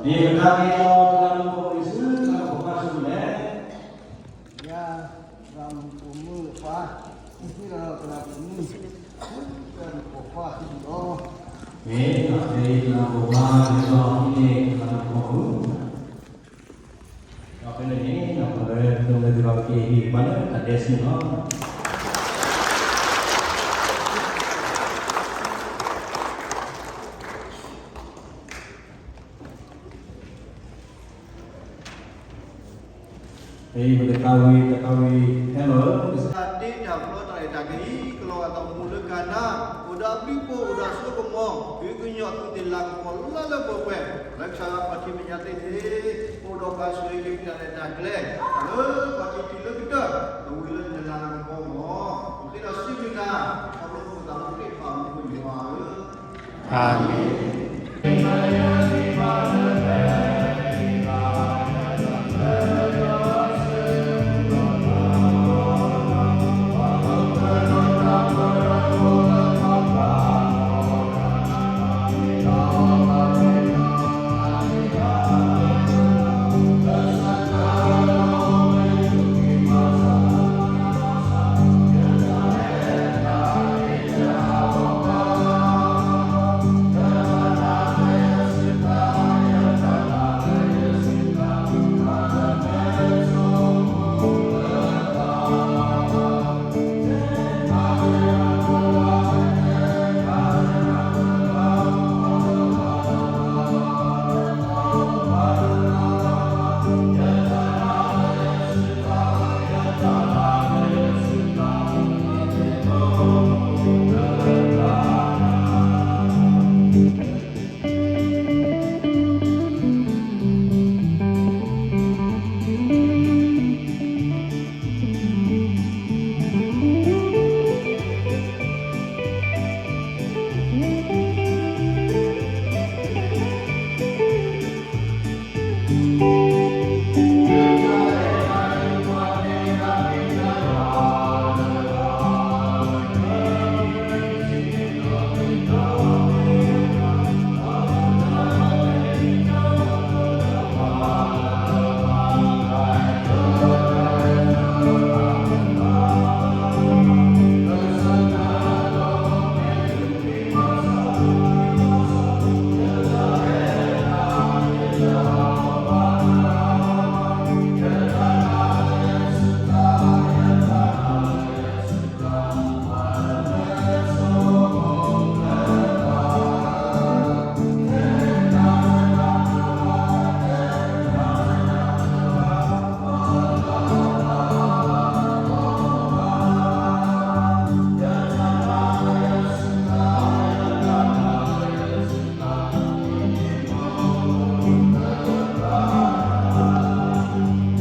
မ့ၢ်ပတၢ်ဂ့ၢ်လီၤ တလးမူးပိာ်မုၣ်ဆူ တလးမူးပိာ်ခွါဆူလဲၣ်. ယၤ တလးမူးပိာ်မုၣ်ပှၤ ဟ့ၣ်လီၤတလးပိာ်မုၣ် တလးမူးပိာ်ခွါဆူလီၤ. မ့ၢ်တၢ်ဖဲအံၤ တလးမူးပိာ်ခွါ ဟ့ၣ်လီၤဟံးန့ၢ်တလးမူးပိာ်မုၣ် ဒီးဖဲန့ၣ်န့ၣ် ပကလဲၤတုၤလၢသုဂီၢ်က့ၤဟံၣ်ပှၤလၢတၢ်ဒဲးဆူန့ၣ်လီၤ. ပကသးဝံၣ် တၢ်သးဝံၣ်ဟဲလီၤဧၢ, ကစၢ်တ့တၢ်ဖျီတၢ်ရဲၣ်တၢ်ကျဲၤအံၤ ကလီၤဂာ်သးအိၣ်မူလၢကနါ အိၣ်ဒီးအဘျုးအဖှိၣ် အိၣ်ဒီးအစိကမီၤ ဒုးကညီၤသုသ့ၣ်လၤကပီၤလၢလၢပှဲၤပှဲၤ လၢကစၢ်ယွၤခီၣ်ထံးမဲာ်ညါသ့ၣ်န့ၣ် အိၣ်ဒီးပှၤဆိၣ်ဂ့ၤက့ၤတၢ်ရဲၣ်တၢ်ကျဲၤ လၢခီၣ်ထံးတုၤလၢကတၢ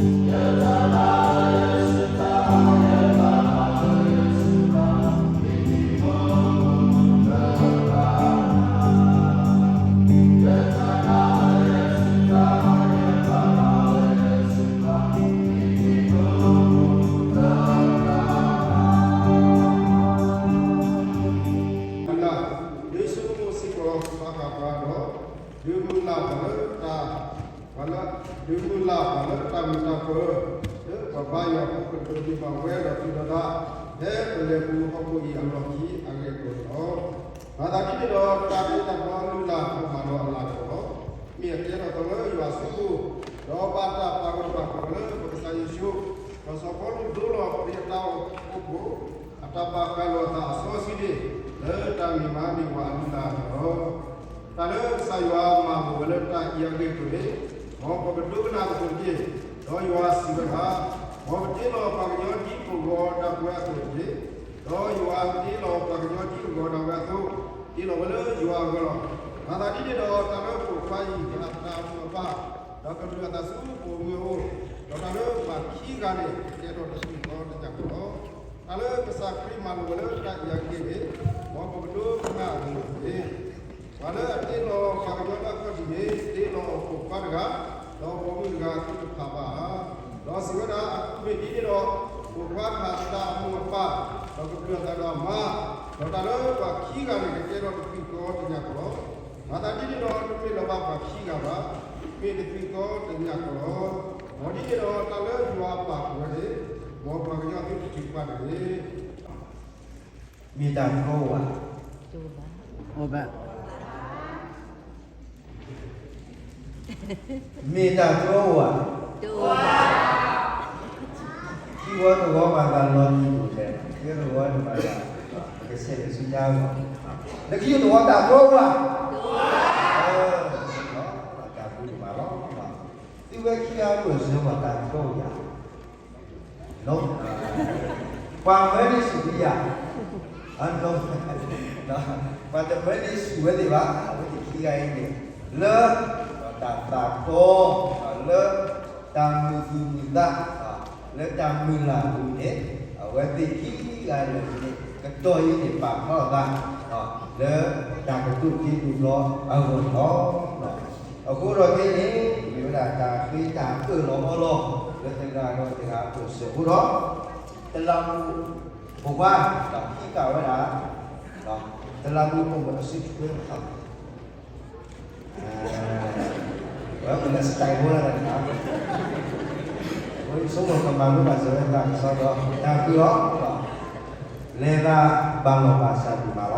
ၢ် အဝဲလၢနလၤကပီၤလီၤ. ပဃ့ဒီးစံးဘျုးနၤ ခီဖျိပသးအိၣ်ဃ့ၢ်ဖးမူဝဲန့ၣ်ဘၣ်ဧၢ အၤမ့ၣ်. ဒ်ဆိကမိၣ်စ့ၢ်ကီး ဘၣ်ဃးပှၤဒီး ဒုးမုၢ်လၢ်ပှၤလၢတၢ် ပှၤလၢ ဒုးမုၢ်လၢ်ပှၤလၢတၢ်မုာ်တၢ်ခုၣ် လၢပှၤဘါယွၤဖိကဒိးန့ၢ်ဘၣ်ဝဲဒီးသုဒီးတၢ် ဖဲပလဲၤပူၤဟီၣ်ခိၣ်အံၤအလီၢ်ခံအဂ့ၢ်အကျိၤန့ၣ်လီၤ. မၤသးဒ်န့ၣ်ဒီး တၢ်ဖံးတၢ်မၤလုၢ်လၢ်ပှၤမၤဒီးအလၤကပီၤလီၤ. မ့ၢ်အကဲထီၣ်သးလၢယွၤစုပူၤ ဒီးဘၣ်တၢ်ပာ်ဂၢၢ်ပာ်ကျၢၤလၢပကစၢ်ယ့ၣ်ၡူး ဒီးစီၤပီလူးဒိလီၤပှၤအတၢ်အိၣ်ဖှိၣ် အတၢ်ပာ်ကၤလိာ်အသးအစီဆှံန့ၣ် လၢတၢ်မံၤမၤမ့ၢ်ဝဲအလုၢ်အလၢ်န့ၣ်လီၤ. တၢ်လၢကစၢ်ယွၤမၤလိာ်ဝဲလၢတၢ်အံၤအဂ့ၢ်အကျိၤန့ၣ် မ်ပကဒိကနၣ်သကိးတက့ၢ်. ဒီးယွၤစံးဝဲဒၣ်, မ်ပတ့လီၤပှၤကညီဒ်ပဂီၤဒၣ်ဝဲအသိးတက့ၢ်. ဒီးယွၤတ့လီၤပှၤကညီဒ်အဂီၤဒၣ်ဝဲအသိး, တ့လီၤဝဲလၢယွၤအဂီၢ်လီၤ. မၤသးဒ်န့ၣ်ဒီး တၢ်လၢပိာ်ခွါအံၤ အတၢ်အိၣ်မူအပၢ် ဒီးကဒုးအသးဆူပိာ်မုၣ်အအိၣ်, ဒီးတၢ်လၢပှၤခံဂၤန့ၣ် ကကဲထီၣ်တသွံၣ်ဃီတညၣ်ဃီလီၤ. တၢ်လၢကစၢ်ခရံာ်မၤလိာ်ဝဲလၢတၢ်အံၤအဂ့ၢ်န့ၣ် မ်ပကဒိကနၣ်အဂ့ၢ်န့ၣ်တက့ၢ်. ပှၤလၢအတ့လီၤပှၤကညီလၢအခီၣ်ထံးန့ၣ် တ့လီၤပိာ်ခွါတဂၤ, ဒီးပိာ်မုၣ်တဂၤသုတဖးဘၣ်ဧါ. ဒီးစံးဝဲဒၣ်, အဃိမ့ၢ်ဒ်န့ၣ်ဒီး ပိာ်ခွါခးတၢ်အမိၢ်အပၢ်, ဒီးကဒုးအသးဒီးအမါ, ဒီးတၢ်လၢပှၤခံဂၤန့ၣ် ကကဲထီၣ်တသွံၣ်ဃီတညၣ်ဃီလီၤ. မၤသးဒ်န့ၣ်ဒီး တမ့ၢ်လၢၤဘၣ်ပှၤခံဂၤဘၣ်. မ့ၢ်တသွံၣ်ကီတညၣ်ကီလီၤ. မ်ဒ်န့ၣ်ဒီးတၢ်လၢယွၤအပာ်ဖှိၣ်ဝဲန့ၣ်, မ်ပှၤကညီသုတထုးပှၤတဂ့ၤ. မ့ၢ်တၢ်တြီဧါ. မ့ၢ်တၢ်တြီဧါ. ခံဝီတဝီမၤသးလီၤတံၢ်အိၣ်ထဲ, ခံဝီတဝီတမၤသး, ကဆဲးလၢဆူညါလီၤ. လၢခံတဝီတၢ်တြီဧါ. တၢ်ဘျုးဒိၣ်မးလီၤ. သုဝဲခံဂၤပၢၢ်ဆၢပှၤတၢ်တြီဧါ. ပှၤမၢန့ၢ်ဆူၣ်ဒံးယၤ, ပှၤတမၢန့ၢ်ဆူၣ်ဝဲသ့ၣ်ဘၣ်, အဝဲသ့ၣ်ခံဂၤအံၤန့ၣ်, လၢတၢ်သးတီ, လၢတၢ်မုာ်သူၣ်မုာ်သး, လၢတၢ်မုၢ်လၢ်အပူၤန့ၣ်, အဝဲသ့ၣ်ခံဂၤန့ၣ် ကတီၢ်အံၤန့ၣ် ပာ်ဖျါထီၣ်သး လၢတၢ်ကတိၤဒိၣ်ထီၣ်အဂီၢ်န့ၣ်လီၤ. အဃိဒီးခဲအံၤန့ၣ် မ့ၢ်ဝဲဒၣ်တၢ်ဃ့တၢ်အၢၣ်လီၤအီလီၤ လၢတဂၤဒီးတဂၤအပၢၢ်ဆၢအဃိဒီး, တလးမူးဖိခွါ ဟံးဃာ်ဝဲဒၣ်, တလးမူးဖိခွါအစုထွဲ ဝဲပလၢ style ဖိလၢတၢ်တခါ, ဝဲဆိကမိၣ်ကမၤလိဘၣ်စၢၤဝဲသးကစီဒီး တၢ်ဃုလီၤ, လဲၤသးဘၣ်လီၤဘၣ်စးဒိၣ်မးလီၤ.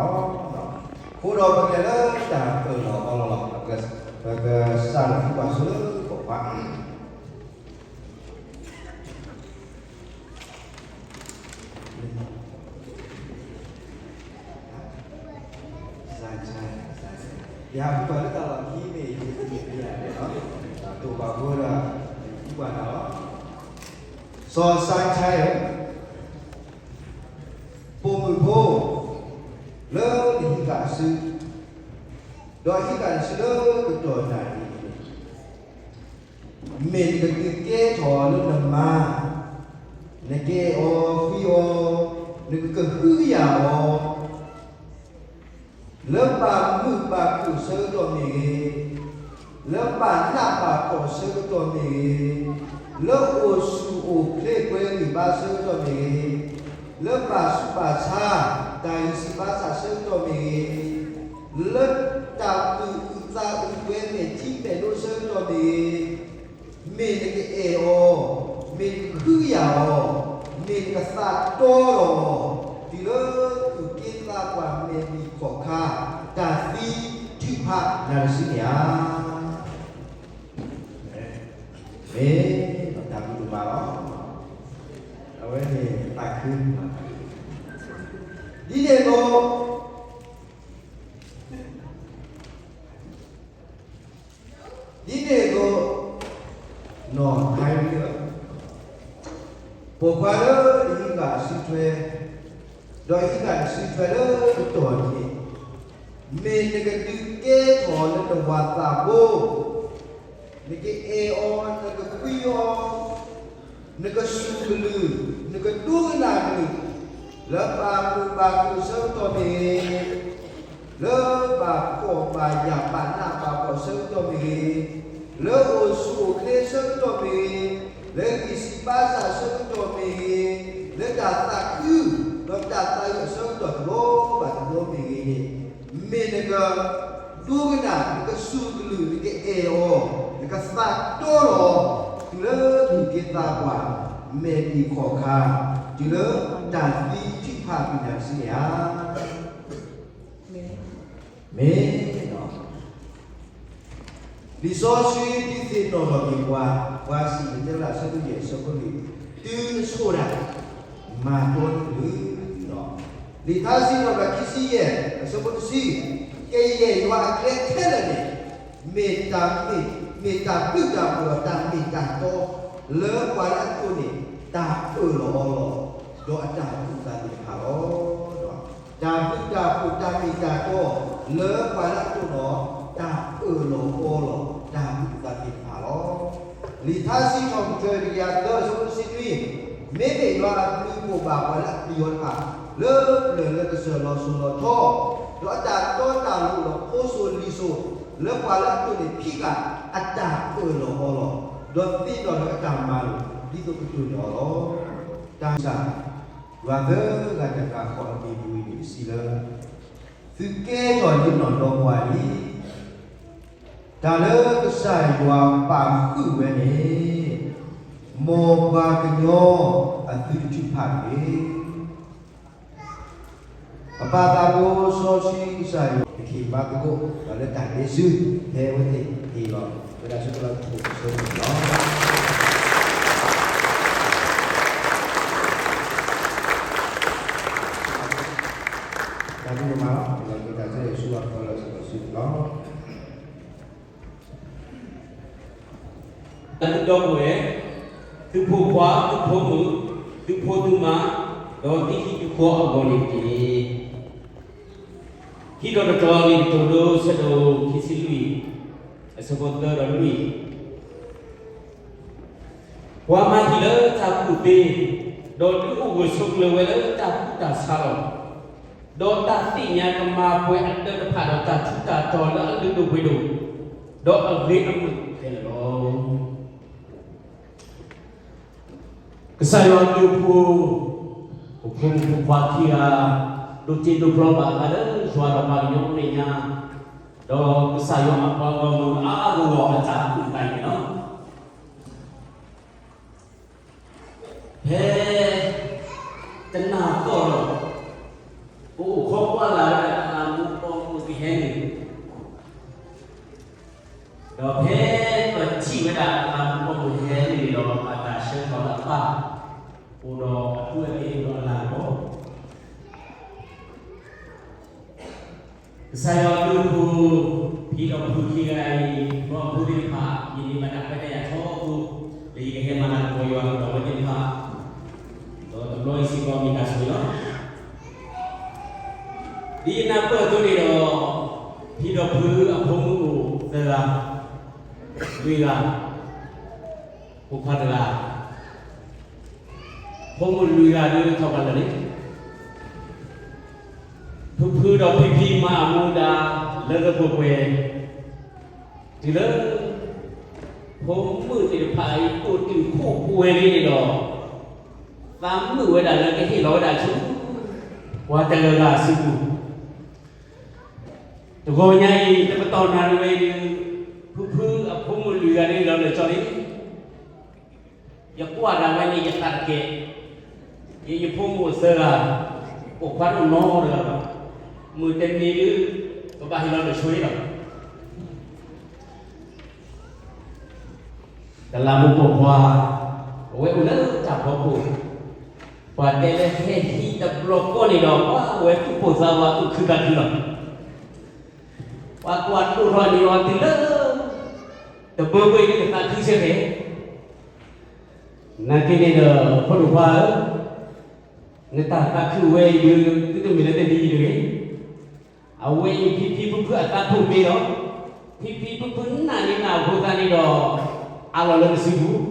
အဃိဒီးပကလဲၤလၢတၢ်အၢၣ်လီၤအီလီၤလီၤ, ပကစးလီၤသံကွၢ်ဆိလၢပိာ်ခွါ ယပှၤလၢတၢ်လီၢ်ခံမ့ၢ်ယတမ့ၢ်ပယၤန့ၣ်လီၤ, တၢ်တိာ်ပာ်ဖိဒီး ယကူပာ်နၤလီၤ. စီၤစါခါဧၢ, ပိာ်မုၣ်ဖိ လၢနဟံးဃာ်အစု, ဒီးဟံးဃာ်နစုလၢကတီၢ်နၢ်အံၤန့ၣ် မ့ၢ်နကဒုးကဲထီၣ်လၢနမါ, နကအဲၣ်အီၤဃုအီၤ, နကဟုကယာ်အီၤ, လၢဘၣ်မုာ်ဘၣ်ခုၣ်ဆၢကတီၢ်မ့ၢ်ဂ့ၤ, လၢဘၣ်နးဘၣ်ဖှီၣ်ဆၢကတီၢ်မ့ၢ်ဂ့ၤ, လၢအိၣ်ဆူၣ်အိၣ်ချ့ပှဲၤဂံၢ်ဘါဆၢကတီၢ်မ့ၢ်ဂ့ၤ, လၢဘၣ်ဆူးဘၣ်ဆါ တၢ်ဂံၢ်စၢ်ဘါစၢ်ဆၢကတီၢ်မ့ၢ်ဂ့ၤ, လၢတၢ်သူၣ်အုးသးအုးပှဲၤမဲာ်ထံမဲာ်နိဆၢကတီၢ်မ့ၢ်ဂ့ၤ, မ့ၢ်နကအဲၣ်အီၤ, မ့ၢ်နကဟုကယာ်အီၤ, မ့ၢ်နကသးတီဒီးအီၤ, တုၤလၢသူၣ်က့သးပှၢ်မဲာ်နံၤခီၣ်ခါ, တၢ်သံထုးဖးနၤတစုန့ၣ်ဧါ. မ့ၢ်တၢ်ဘျုးဒိၣ်မးလီၤ. အဝဲန့ၣ်သးခု, ဒ်န့ၣ်အသိး ဒ်န့ၣ်အသိး နီၢ်ခါအံၤ ပိာ်ခွါလၢနဟံးဃာ်အစုထွဲ, ဒီးဟံးဃာ်နစုထွဲလၢကတီၢ်န့ၣ်, မ့ၢ်နကဒုးကဲထီၣ်လၢနဝၤသးဘိ, နကအဲၣ်အီၤ, နကကွံအီၤ, နကစူၢ်ကလုၢ်, နကဒိကနၣ်ကလုၢ်, လၢဘၣ်မုာ်ဘၣ်ခုၣ်ဆၢကတီၢ်မ့ၢ်ဂ့ၤ, လၢဘၣ်ဖှီၣ်ဘၣ်ယာ်ဘၣ်နးဘၣ်ဖှီၣ်ဆၢကတီၢ်မ့ၢ်ဂ့ၤ, လၢအိၣ်ဆူၣ်အိၣ်ချ့ဆၢကတီၢ်မ့ၢ်ဂ့ၤ, လၢဂံၢ်စၢ်ဘါစၢ်ဆၢကတီၢ်မ့ၢ်ဂ့ၤ, လၢတၢ်သးခု ဒီးတၢ်သးအုးအဆၢကတီၢ်တဘျီဘၣ်တဘျီမ့ၢ်ဂ့ၤန့ၣ်, မ့ၢ်နက ဒိကနၣ်, နကစူၢ်ကလုၢ်, နကအဲၣ်အီၤ, နကသးတီလီၤ, တုၤလၢသူၣ်က့သးပှၢ်, မဲာ်နံၤခီၣ်ခါ, တုၤလၢတၢ်သံထုးဖးကွံာ်နၤတစုန့ၣ်ဧါ. မ့ၢ်, လံာ်စီဆှံဒုးသ့ၣ်နီၣ်ထီၣ်က့ၤပှၤ, ပှၤစံၣ်တဲၤတဲလၢအဆၢဒိၣ်ယဲၢ်အဆၢဖိလွံၢ်, တုၤနဆိၣ်တၢ်, မၤတီတကလုာ်လီၤ. လံာ်ထါစံးထီၣ်ပတြၢၤခံဆံယဲၢ် အဆၢဖိတဆံ, ကယဲၢ်ယွၤအကျဲခဲလၢာ်န့ၣ်, မ့ၢ်တၢ်မ့ၢ်, မ့ၢ်တၢ်ဘျုးတၢ်ဖှိၣ်ဒီးတၢ်မ့ၢ်တၢ်တီ, လၢပှၤလၢအသိးန့ၣ် တၢ်အၢၣ်လီၤအီလီၤ, ဒီးအတၢ်သူၣ်သးသ့ၣ်တဖၣ်လီၤ. တၢ်ဘျုးတၢ်ဖှိၣ်တၢ်မ့ၢ်တၢ်တီ, လၢပှၤလၢအသိးန့ၣ်, တၢ်အၢၣ်လီၤအီလီၤ, တၢ်သူၣ်သးသ့ၣ်တဖၣ်လီၤ. လံာ်ထါစံးထီၣ်ပတြၢၤတကယၤသၢအဆၢဖိတဆံနွံ, မ့မ့ၢ်ယွၤအဘျုးအဖှိၣ်ဘၣ်ပှၤလၢအပျံၤအီၤတဖၣ်, လၢပျၢၤလၢကစၢၢ်လီၤစိၤလီၤထီ, ဒီးအတၢ်တီတၢ်လိၤဒီးဖိစိၤလံၤစိၤ, လၢပှၤလၢအသိးန့ၣ်ဖံးဃာ်အတၢ်အၢၣ်လီၤအီလီၤ, ဒီးသ့ၣ်နီၣ်လၢအတၢ်မၤလိာ် ဒ်သိးကတိၤန့ၢ်အီၤလီၤ. တၢ်စၢ်, ယွၤသၢဂၤတဂၤဃီအမံၤပူၤအံၤန့ၣ် စံးလၢ သုကဲထီၣ်လၢနီၢ်ဒီမါဝၤလံ. တၢ်လၢကစၢ်ယွၤပာ်ဃုာ်ဝဲန့ၣ်, မ်ပှၤကညီအသုတထုးဖးတဂ့ၤ. ပပၢ်သးဘိစီဆှံကစၢ်ယွၤ ပကဟ့ၣ်မၤသကိး ဒီးလၢတၢ်ဒ့စု ဖဲအဝဲသ့ၣ်ဟ့ၣ်လီၤဝဲဒၣ်ဆူကလီၢ်ကထိၣ်အဆၢန့ၣ်လီၤ. တၢ်ဒုးမၤလီၤ, ဒီးတၢ်ဆၢယ့ၣ်ၡူးအဖီလၢ်စ့ၢ်ကီးစုလီၤ. တၢ်ဒုးဒီပုၢ်ဝဲၢ်, သုဖိခွါ, သုဖိမုၣ်, သုဖိသုမါ, ဒီးသုဟံၣ်သုဃီအဂီၢ်န့ၣ်တက့ၢ်. ဟံၣ်ဒီးတတီၤလံာ်ကတိၤဒိ ဆၢဒိၣ်ခံဆံလွံၢ်, အဆၢဖိသၢဒီးလွံၢ် ပှၤမၤဟံၣ်လၢတၢ်ကူၣ်သ့, ဒီးဒုးအိၣ်ဂၢၢ်ဆိးကျၢၤဝဲလၢတၢ်ကူၣ်တၢ်ဆးလီၤ. ဒီးတၢ်သ့ၣ်ညါကမၤပှဲၤအဒၢးတဖၣ်ဒီးတၢ်ထူးတၢ်တီၤလၢအလုၢ်ဒိၣ်ပှ့ၤဒိၣ်, ဒီးအဂ့ၤအမုာ်ခဲလၢာ်လီၤ. ကစၢ်ယွၤအဘျုးအဖှိၣ်, ပဖိမုၣ်ဖိခွါခံဂၤ, ဒိးတ့ဒိးဖျီဘၣ်အသးလၢယွၤဒီးပှၤကညီမဲာ်ညါ, ဒီးကစၢ်ယွၤအပှၤဂီၢ်မုၢ်အါအါဂီၢ်ဂီၢ်အတၢ်ကူၣ်သ့န့ၣ်လီၤ. ဖဲတနၢ်သီၣ်ဒီး ပအိၣ်ခိးကွၢ်လၢ်ဝဲဒၣ်တၢ်လၢမူကီၢ်မုၢ်ကဟဲန့ၣ်, ဒီးဖဲပထံၣ်ဝဲဒၣ်တၢ်လၢမူကီၢ်မုၢ်ကဟဲန့ၣ်ဒီး ပတၢ်ဆၢကတီၢ်လၢအပၢ် အိၣ်ဒီးအထူအက့ၢ်အိၣ်ဒီးအလၤကပီၤ ကစၢ်ယွၤအဘျုးအဖှိၣ်, ဖံဒီးဖုခံဂၤအံၤ, ဒီးအဖိသ့ၣ်တဖၣ် ယန့ၢ်ဘၣ်တၢ်ခွဲးတၢ်ယာ်ထီဘိ, လၢယကဟဲမၤလၤကပီၤယွၤကဒီးဝဲသ့ၣ်တဖၣ်, ဒီးတဘျီအံၤစ့ၢ်ကီးမ့ၢ်တၢ်ဆိၣ်ဂ့ၤလီၤ. ဒ်ယနၢ်ပၢၢ်အသိးန့ၣ်ဒီး, ဖံဒီးဖုအဖိမုၣ်အိၣ်သၢဂၤ, လွံၢ်ဂၤ, ဖိခွါတဂၤ, ဖိမုၣ်လွံၢ်ဂၤဒုးထီၣ်ဘၣ်လၢာ်န့ၣ် ဖုဖုဒီးဖံဖံမၤအမူဒါလၢလၢပှဲၤပှဲၤ, တုၤလၢ ဖိမုၣ်သ့ၣ်တဖၣ်အံၤ အိၣ်တုာ်ခိၣ်ပှဲၤလံန့ၣ်ဒီး, သးမုာ်ဝဲဒၣ်လၢကဟ့ၣ်လီၤဝဲဒၣ်ဆူ ပှၤတဂၤဂၤစုပူၤ, တဂီၤညါအံၤ တပတီၢ်နၣ်ရံၣ်ဝဲအံၤဒုး, ဖုဖုအဖိမုၣ်လွံၢ်ဂၤန့ၣ်လီၤလၢာ်ကၠီလံ ယကွၢ်ဒၣ်ဝဲန့ၣ် ယသးတကဲး, ယဖိမုၣ်အသၢဂၤ, ပိာ်ခွါတအိၣ်နီတဂၤဘၣ်, မုၢ်တနံၤဒုး ကဘၣ်ဟ့ၣ်လီၤလၢာ်ဆိလီၤ. တလးမူးပိာ်ခွါ, အဝဲအိၣ်လၢတၢ်ဖီခိၣ်, ပှၤတဲလၢဟဲဟံးတဘျီဃီန့ၣ်ဒီး ပှၤအဝဲသူၣ်ပိၢ်သးဝးသူၣ်ခုသးခုလီၤ. ပှၤကွၢ်ဒိၣ်ထီၣ်န့ၣ်ဒီးတုၤလၢ တဘိဘိအံၤဒုးကသးခုဆၢကဲၤ, နာ်က့န့ၣ်ဒီး ဖိဒိၣ်ခွါဧၢ, နတၢ်သးခုဝဲအံၤဒုး သုတမ့ၢ်လၢတနံၤအံၤတဂ့ၤ. အဝဲအံၤဖံဖံဖုဖုအသးဖှိၣ်မ့ၢ်ဒီး, ဖံဖံဖုဖုနာ်န့ၢ်နၤအဃိသတးန့ၣ်ဒီး အးလီၤလၢနစုပူၤ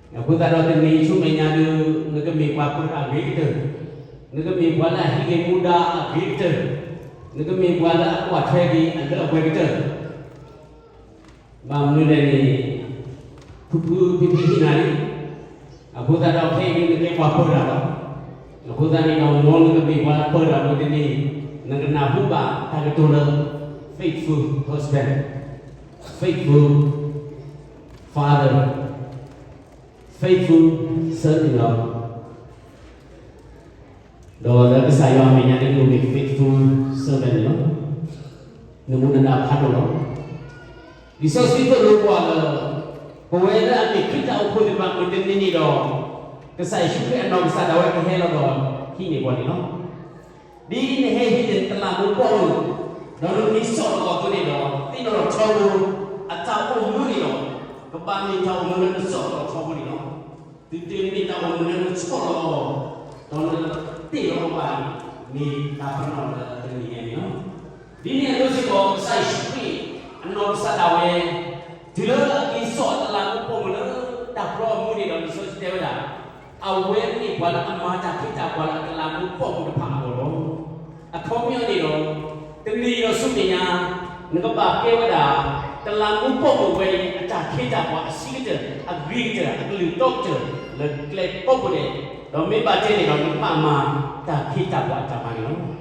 အဃိသတးဒီးတနံၤအံၤဆူမဲာ်ညါဒုး နကမ့ၢ်ပှၤပၢတၢ်အဂ့ၤကတၢၢ်, နကမ့ၢ်ပှၤလၢအဟံးက့ၤမူဒါအဂ့ၤကတၢၢ်, နကမ့ၢ်ပှၤလၢအကွၢ်ထွဲက့ၤအလၢအပှဲၤကတၢၢ်. ဘၣ်မနုၤလဲၣ်န့ၣ်, ဖုဖုဖံဖံဟံးနၤလံ, အဃိသတးဒီးခဲအံၤဒုးနကဲပှၤပၢတၢ်လီၤ. အဃိသတးန့ၣ်ဒီး မ်နကမ့ၢ်ပှၤလၢအပၢတၢ်အဃိတနံၤ, နကနၢ်ဟူဘၣ်တၢ်ကတိၤလၢ faithful husband, faithful father, faithful son-in-law ဒီးလၢကစၢ်ယွၤအမဲာ်ညါန့ၣ် နမ့ၢ် faithful servant န့ၣ်လီၤ. နမူနဒါဖးဒိၣ်လီၤ. လံာ်စီဆှံသိၣ်လိပှၤလၢ ပဝဲလၢအမ့ၢ်ခရံာ်တၢ်အိၣ်ဖှိၣ်သ့ၣ်တဖၣ် မုၢ်တနံၤန့ၣ်ဒီး ကစၢ်ယ့ၣ်ၡူးခရံာ်အနီၢ်ကစၢ်ဒၣ်ဝဲကဟဲလီၤဒီးဟံးန့ၢ်ပှၤန့ၣ်လီၤ. ဒ်နဟဲဟံးန့ၢ်တလးမူးပိာ်မုၣ်, ဒီးနမ့ၢ်စိာ်လီၤအီၤအသိးန့ၣ်ဒီး သ့ၣ်နီၣ်ထီဘိ အတၢ်အိၣ်မူန့ၣ်ဒီး ကဘၣ်မ့ၢ်တၢ်အိၣ်မူလၢနစိာ်လီၤထီဘိန့ၣ်လီၤ. တုၤတမ့ၢ်တၢ်အိၣ်မူလၢနစိာ်လီၤအီၤ, ဒီးနတ့ၢ်လီၤအီၤဘၣ်န့ၣ် မ့ၢ်တၢ်ပနီၣ်လၢတနံၤညါန့ၣ်လီၤ. ဒ်န့ၣ်အသိးစ့ၢ်ကီး ကစၢ်ယ့ၣ်ၡူးခရံာ် အနီၢ်ကစၢ်ဒၣ်ဝဲ တုၤလၢအက့ၤစိာ်အတလးမူးပိာ်မုၣ်လၢတၢ်ဖျီအမူန့ၣ်ဒီး လံာ်စီဆှံတဲဝဲဒၣ် အဝဲမ့ၢ်ပှၤလၢအမၤတၢ်ခ့တၢ်ပှၤလၢအတလးမူးပိာ်မုၣ်တဖၣ်အဂီၢ်လီၤ. အခီပညီန့ၣ်ဒီး တနံၤဒီးဆူမဲာ်ညါ နကဘၣ်ကဲဝဲဒၣ် တလးမူးပိာ်မုၣ်ဝဲအံၤ အတၢ်ခ့တၢ်ပှၤအဆံးကတၢၢ် အဂ့ၤကတၢၢ် အကလုၢ်တီကတၢၢ် လၢကျဲကိးပူၤဒဲး, ဒီးမ့ၢ်ဘၣ်တဲန့ၣ်ဒီး နကဘၣ်မၤတၢ်ခ့တၢ်ပှၤအတၢ်မၤန့ၣ်လီၤ.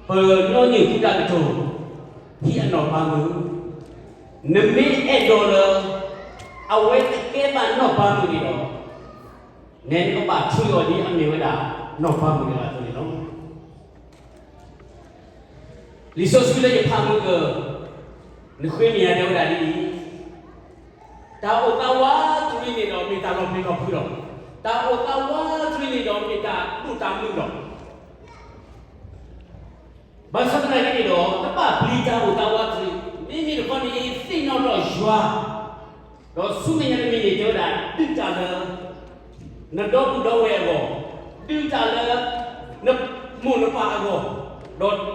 ပညီနုၢ်သုတၢ်ကတိၤ ဟံးအနီၢ်ပၤမုၣ်, နမ့ၢ်အဲၣ်ဒိးလၢ အဝဲတကဲဘၣ်နီၢ်ပၤမုၣ်န့ၣ်ဒီး, နဲနကဘၣ်ထုးအီၤဒ်အမ့ၢ်ဝဲဒၣ် နီၢ်ပၤမုၣ်တဂၤအသိးန့ၣ်လီၤ. လံာ်စီဆှံလၢယဖးမုၢ်ကၢၢ်, နဃ့မ့ၢ်ယၤတဲဝဲဒၣ်ဒ်အံၤ, တၢ်အိၣ်သးဝးတရံးန့ၣ်ဒီး မ့ၢ်တၢ်လီၤပျံၤလီၤဖုးလီၤ. တၢ်အိၣ်သးဝးတရံးန့ၣ်ဒီး မ့ၢ်တၢ်ဒိၣ်တၢ်မုၢ်လီၤ. ဘၣ်ဆၣ်သနာ်က့န့ၣ်ဒီး တဘၣ်ပျံၤတၢ်အိၣ်သးဝးတရံး, မ့မ့ၢ်တခီန့ၣ် သ့ၣ်နီၣ်ထီၣ်ယွၤ, ဒီးဆူမဲာ်ညါတမံၤန့ၣ် တဲဝဲဒၣ် ဒုးတၢ်လၢ နဒီပုၢ်ဒီဝဲၢ်အဂီၢ်, ဒုးတၢ်လၢ နမိၢ်နပၢ်အဂီၢ်,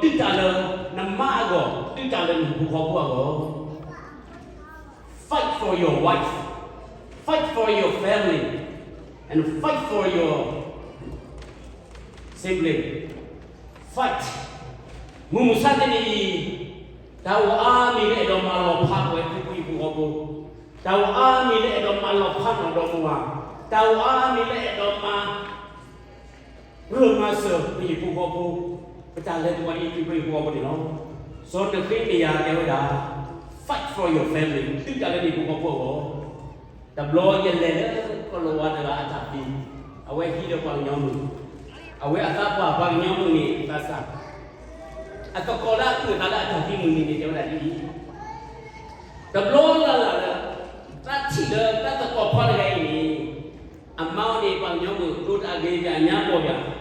ဒီးဒုးတၢ်လၢ နမါအဂီၢ်, ဒုးတၢ်လၢနဟံၣ်ဖိဃီဖိအဂီၢ်. Fight for your wife. Fight for your family. And fight for your sibling. Fight. မုၢ်မဆါတနံၤအံၤ, တၢ်အိၣ်အါမံၤလၢအဲၣ်ဒိးမၤလီၤဖးပဝဲသုးဖိဟံၣ်ဖိဃီဖိ, တၢ်အိၣ်အါမံၤလၢအဲၣ်ဒိးမၤလီၤဖးနီၢ်ဒီမါ, တၢ်အိၣ်အါမံၤလၢအဲၣ်ဒိးမၤ ရၢၢ်မၤစၢၤပဟံၣ်ဖိဃီဖိ, ပတၢ်လဲၤသကိးဒ်အံၤ သုးဖိဟံၣ်ဖိဃီဖိန့ၣ်လီၤ. စီၤနဃ့မယၤတဲဝဲဒၣ်, Fight for your family, ဒုးတၢ်လၢနဟံၣ်ဖိဃီဖိအဂီၢ်. တဘျီယလဲၤလၢကီၢ်လီၤဝါတဂၤအတၢ်ဖံး, အဝဲဟံးဒီးပှၤကညီမုၣ်, အဝဲအသးပှၢ်ပှၤကညီမုၣ်န့ၣ် သးစၢ်, အသကိးလၢအအုၣ်အသးလၢအတၢ်ဖံးမုၢ်နံၤန့ၣ် တဲဝဲဒၣ်ဒ်အံၤ, တဘျီလၢ်လၢ်လၢ သးထံၣ်လၢတၢ်သကိးဖီတဂၤအံၤန့ၣ် အမါအီၤန့ၣ် ပှၤကညီမုၣ်ဒိးတၢ်ဂ့ၤတၢ်ညါဘီၣ်ယၤ,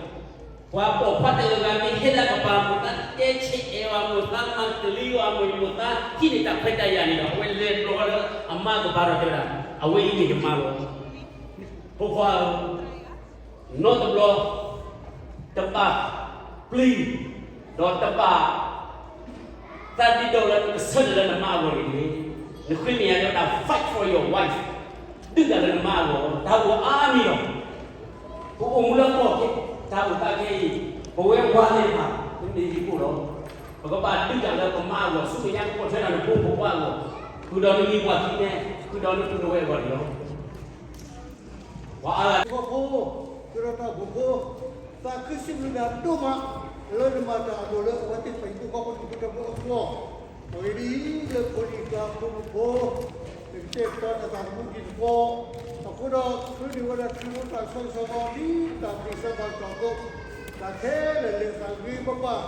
ပှၤပိာ်ခွါတဂၤဂၤမ့ၢ်ဟဲလၢအကပၤ မိၢ်သးတဲဆဲးအဲၣ်ဝဲ မိၢ်သးမၤကလံၤဝဲ မိၢ်သးဟံးန့ၢ်တၢ်ခွဲးတၢ်ယာ်န့ၣ်ဒီး အဝဲလဲၤဘျီလၢအမါကပၤဒီးတဲဝဲဒၣ်, အဝဲအံၤမ့ၢ်ယမါလီၤ. ဖိခွါဧၢ, နီတဘျီ တဘၣ်ပျံၤ ဒီးတဘၣ် သးဒ်ဒီးလၢနကဆၢထၢၣ်လၢနမါအဂီၢ်န့ၣ်တဂ့ၤ. နဃ့မ့ၢ်ယၤတဲဝဲဒၣ် fight for your wife, ဒုးတၢ်လၢနမါအဂီၢ်, တၢ်အိၣ်အါမံၤလီၤ. ပအိၣ်မူလၢကီၢ်ခဲ တၢ်အိၣ်သးခဲအံၤ, ပဝဲဝၤသ့ၣ်တဖၣ် ပမ့ၢ်ဟံၣ်ဖိလီၤ. ပကဘၣ်ဒုးတၢ်လၢပမါအဂီၢ်, ဆူမဲာ်ညါကပိာ်ထွဲတၢ်နဖိပဝါအဂီၢ်, ဃုာ်ဒီးနမံၤပှၢ်ခံနဲ, ဃုာ်ဒီးနပုၢ်နဝဲၢ်အဂီၢ်န့ၣ်လီၤ. ပှၤအါဂၤ ဟံၣ်ဖိဃီဖိ, သရၣ်တၢ်ဖိဖိ, သးခုစံးဘျုးနၤဒိၣ်မး လၢနမၤတၢ်အဒိၣ်လၢအဝဲသ့ၣ်ပှၤဟံၣ်ဖိဃီဖိတၢ်ဖိတၢ်ဖိအဂီၢ်, အဂ့ၢ်ဒ်အံၤ, လၢဖိလံၤကျါဖိမုၣ်ဖိ, နကတဲာ်ကတီၤနသးသမူဒ်သိး, အဃိဒီး ချုးန့ၢ်ဝဲဒၣ်ထံဖိတၢ်ဆၢဂ့ၤဆၢဝါဒ်တၢ်သ့စီဘၣ်တၢ်သိး, တၢ်ခဲလၢာ်လဲၤသးဂ့ၤဘၣ်ဘၣ်,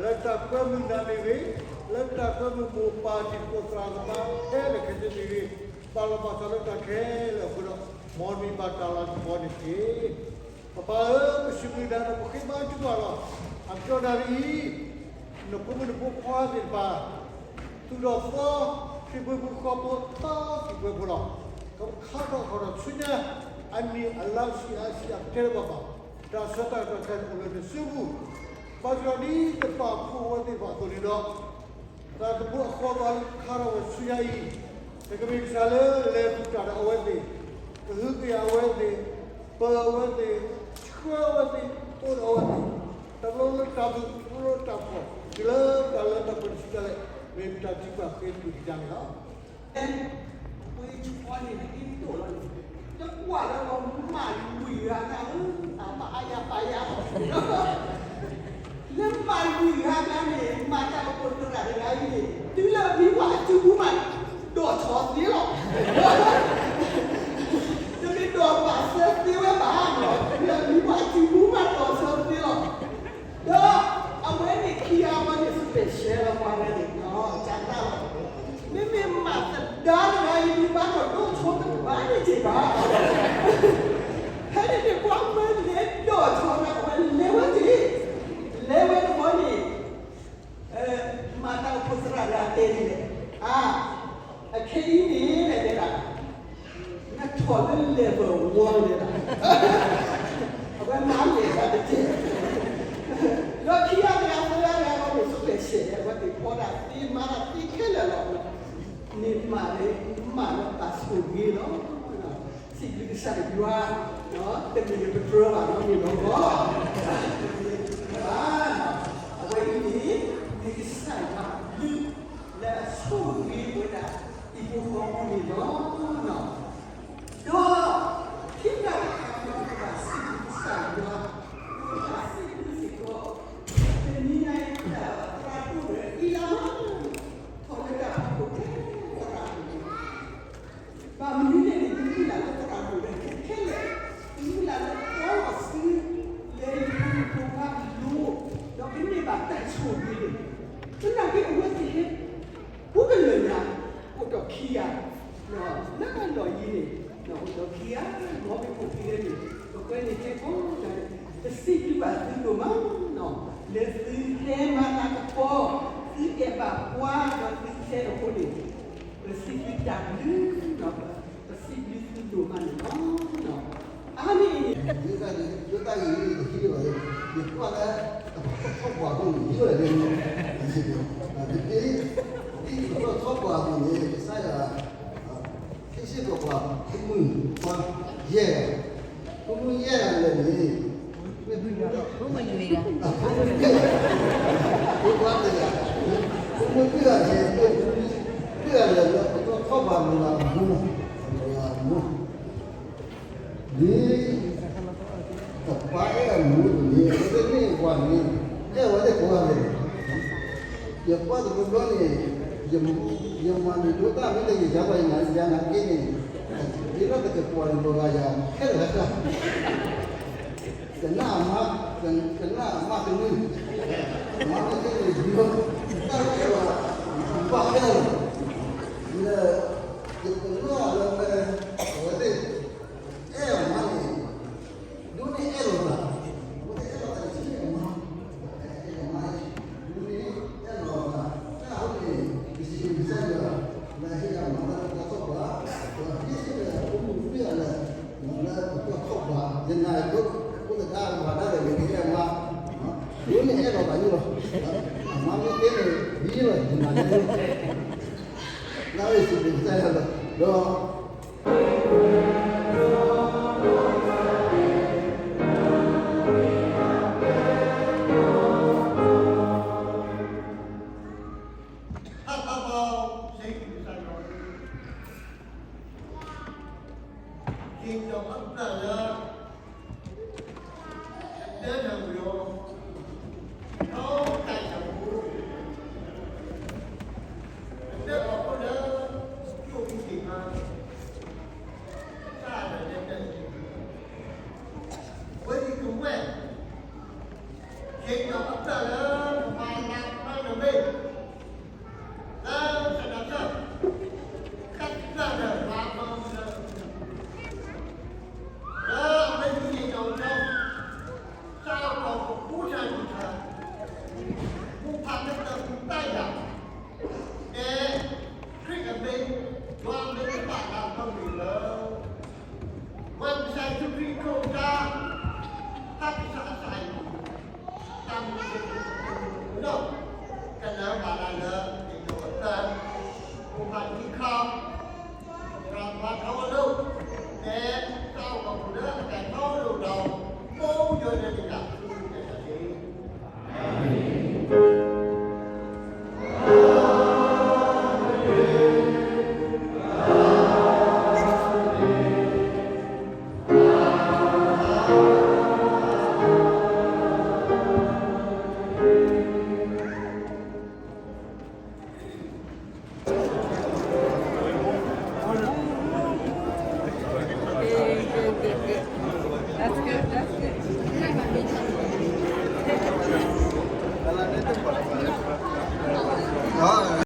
လၢတၢ်ကွဲမုာ်နၤမ့ၢ်ဂ့ၤ, လၢတၢ်ကွဲမုာ်မိၢ်ပၢ်တံၤသကိးသရၣ်သမါခဲလၢာ်ခဲဆ့မ့ၢ်ဂ့ၤ, ဘၣ်လီၤဘၣ်စးလၢတၢ်ခဲလၢာ်အဃိဒီး, မ်နမံၤဘၣ်တၢ်လၤကပီၤန့ၣ်တက့ၢ်. ပပၢ်ဧၢ, ပစံးဘျုးနၤဒီးပဃ့ဘါထုကဖၣ်လီၤ. အပတီၢ်နၣ်ရံၣ်အံၤ, နဖိမုၣ်နဖိခွါသ့ၣ်တဖၣ်, သူၣ်ထီၣ်သီ, ဟံၣ်ဖိဃီဖိသီသံၣ်ဘိဖိလီၤ. ကခါထီၣ်ခီၣ်ထီၣ်ဆူညါ, အနံၣ်အလါဆံးအဆံးအကတၢၢ်တဘၣ်ဘၣ်, တၢ်ဆၢတၢ်ကတီၢ်ခဲလၢာ်အိၣ်လၢနစုပူၤ, ဘၣ်ဆၣ်ဒီးဒ်တပာ်ဖှိၣ်အဝဲသ့ၣ်တဖၣ်အသိးန့ၣ်ဒီး သးသမူအဃီသးခါထီၣ်ဝဲဆူညါအံၤ, နကမ့ၢ်ကစၢ်လၢလဲၤဃုာ်တၢ်ဒီးအဝဲသ့ၣ်, ကဟုကယာ်အဝဲသ့ၣ်, ပၢၤအဝဲသ့ၣ်, ဆှၢအဝဲသ့ၣ်, အိၣ်ဒီးအဝဲသ့ၣ်, တဘျီလၢတၢ်ဘျုး, တဘျီလၢတၢ်ဖှီၣ်, တုၤလၢတၢ်လၢတၢ်ပှဲၤတဆံတၢ်လဲၣ်, မ့ၢ်ပတၢ်ထုကဖၣ်ဃ့ပှၤကစၢ်န့ၣ်လီၤ. ပှ့ၤဆှီန့ၣ် ဟဲဒိၣ်လီၤန့ၣ်, တကွၢ်လၢပှၤမၤလွံၢ်ဂၤဂၤဧၢ, အမၤအါယၤပာ်ယၤ, လၢမၤလွံၢ်ဂၤဂၤန့ၣ် မၤတၢ်အိၣ်ဖှိၣ်သရၣ်တဂၤအံၤန့ၣ် တုၤလၢမံၤဝဲအစုပူၤမး ဒိၣ်ထီၣ်သ့လီၤ. တမ့ၢ်ဒိၣ်ဘၣ်ဆၢသ့ဝဲဘၣ်, တုၤလၢမံၤဝဲအစုပူၤမးဒိၣ်ထီၣ်သ့လီၤ. ဒီးအဝဲန့ၣ်ခံဂၤဝဲန့ၣ် special လီၤ ပှၤဂၤန့ၣ်, ကၢ်သးလီၤ. မ့မ့ၢ်မၤသဒါတဂၤအံၤ မ့ၢ်ဘၣ်ဒီးဒိၣ်ထီၣ်တဘၣ်န့ၣ်က့ၤဘၣ်. ဖဲန့ၣ်န့ၣ် ပှၤမၢလဲၤဒိၣ်ထီၣ်န့ၣ် အဝဲလဲၤဝဲက့ၤ, လဲၤဝဲတဘျီန့ၣ် မၤတၢ်အိၣ်ဖှိၣ်သရၣ်တဂၤတဲန့ၣ်, အါ, အခဲအံၤန့ၣ် တဲဒၣ် နထီၣ်လၢ level one န့ၣ်ဒၣ်, အဝဲမၤလဲၤတၢ်တက့ၢ်. ဒီးခံဂၤတဂၤသၢဂၤတဂၤအံၤန့ၣ် special အဝဲသ့ၣ်ဖီဒၣ်သ့မၤတၢ်သ့ခဲလၢာ်လီၤ. န့ၣ်မၤန့ၣ် မၤလၢတၢ်ဆိၣ်ဂ့ၤလီၤ. စံးဘျုးကစၢ်ယွၤ, တမ့ၢ်ယပတြၢၤဘၣ်နီတမံၤလီၤ. အဝဲအံၤန့ၣ် မ့ၢ်ကစၢ်ယွၤအဘျုး လၢအဆိၣ်ဂ့ၤဝဲဒၣ် ဟံၣ်ဖိဃီဖိန့ၣ်လီၤ. ဒီး ခံဂၤတဂၤန့ၣ် ပကဘၣ်စံးဘျုးကစၢ်ယွၤ, ပကဘၣ်စံးဘျုးစ့ၢ်ကီး, တနံၤညါအံၤ ပတၢ်သရၣ်ဒိၣ်န့ၣ် အံၤလီၤ. စံးဘျုးဘၣ်သုဒိၣ်မးနီၤ, လၢသုဟဲမၤလၤကပီၤ, သုအဲၣ်ဘၣ်ပှၤဒီးသုခဲအဃိန့ၣ်, ပစံးဘျုးတၢ်ဘျုးနီၤ, ပစံးဘျုးသုဒိၣ်မးန့ၣ်လီၤ. အါမ့ၢ်န့ၣ် ဒ်တၢ်ဂ့ၢ်တဟံးဘၣ်လၢ ယကွၢ်လၢ အထီၣ်ပှၢ်အဃိန့ၣ် ယိၣ်လၢဒ်န့ၣ်, တက့ၢ်, ဒ်ပထီၣ်ပှၢ်အဃိန့ၣ် ကစၢ်ယွၤ ဟ့ၣ်စ့ၢ်ကီးပှၤ ဖိမုၣ်ခွါယဲၢ်ဂၤ, ဖိမုၣ်ယဲၢ်ဂၤလၢာ်န့ၣ် မ့ၢ်ဖိမုၣ်ယဲၢ်ဂၤ, ဖိမုၣ်ယဲၢ်ဂၤ, ဖိခွါတဂၤ, ဖိမုၣ်ယဲၢ်ဂၤန့ၣ် မ့ၢ်ဖိမုၣ်ယဲၢ်ဂၤလၢာ်လၢပထီၣ်ပှၢ်မုၢ်လၢ်မူ, မုၢ်လၢ်မူ ဒ် တပၢ်အဲၣ်အမူန့ၣ် အဝဲသ့ၣ်န့ၢ်ပှၤန့ၣ် အဲၣ်ဝဲသ့ၣ်ကိးဂၤဒဲး, ယကွၢ်တဘျီဘျီန့ၣ် ယမၤန့ၢ်ဒိတၢ်မ့ၢ်လၢယယါပှၤယနၤယါနၤက့န့ၣ် ဒ်လၢတကပီၤန့ၣ် ပှၤဂၤယၤခဲလၢာ်ခဲဆ့ ကနၣ်အမါ, ကနၣ်အမါကနုၢ်, မါကနုၢ်န့ၣ် ဒ်လၢ တၢ်အဲၣ်ဝဲ ဘၣ်ခဲလၢာ်, လၢ ယကနၣ်လၢ အဝဲသ့ၣ် အဲၣ်အမါန့ၣ် ဒိးန့ၢ်အဲၣ်လီၤသး, အဝဲသ့ၣ်အဲၣ်လီၤသးန့ၣ် အဲၣ်အမါ, အဲၣ်အမါ, ဒိးန့ၢ်အဲၣ်လီၤသး, တၢ်အဃိန့ၣ် ယစံးဘျုးကစၢ်ယွၤ လၢဟ့ၣ်ယၤမၤလၢပကထီၣ်ပှၢ်, ဒီးဟ့ၣ်စ့ၢ်ကီးဖိမုၣ်ဖိခွါလၢ လၢပကထီၣ်ပှၢ်, ယနာ်လၢ ဖိသဒါမၤတၢ်ဒီး ယကအဲၣ်အမါ, ဒိးန့ၢ်အဲၣ်လီၤသးန့ၣ်လီၤ, အမါမ့ၢ်တဲန့ၣ် ဒ်လီၤ ယနာ်လၢ လၢယစံးဘျုးကစၢ်ယွၤလီၤ, ဒီး ဟါသၢဘီ စ့ၢ်ကီးစ့ၢ်ကီး ယ့ၣ်ဒီးအပျၢ်လၢ လၢနဝံၤအီၤ ဒီးတၢ်ယၤဖိ လၢအီၤဖိလၢ ယိၣ်အံၤက့ၤမါ တၢ်လၢလဲၣ် ဝဲအံၤကဝဲၢ် ယ့ၣ်ဒီးအပျၢ်လၢ ပမၤလၤကပီၤနမ့ၢ် လၢသနၢၣ် တၢ်ပျၢ်ဒီးပှၤမၤလၢ လၢအဝဲသ့ၣ်ညါဒီး စးထီၣ်ပဃိတၢ်ဒုးတၢ် မိၢ်ပၢ်ကတၢၢ်ပူၤတၢ်ယၤ တဲ ခရံာ်အမ့ၢ် ယွၤအမ့ၢ်တဘၣ်တၢ်ပၢ်မုၢ်လၢ ပှၤကစၢ်ယ့ၣ်ၡူးခရံာ်အခိၣ်အတၢ်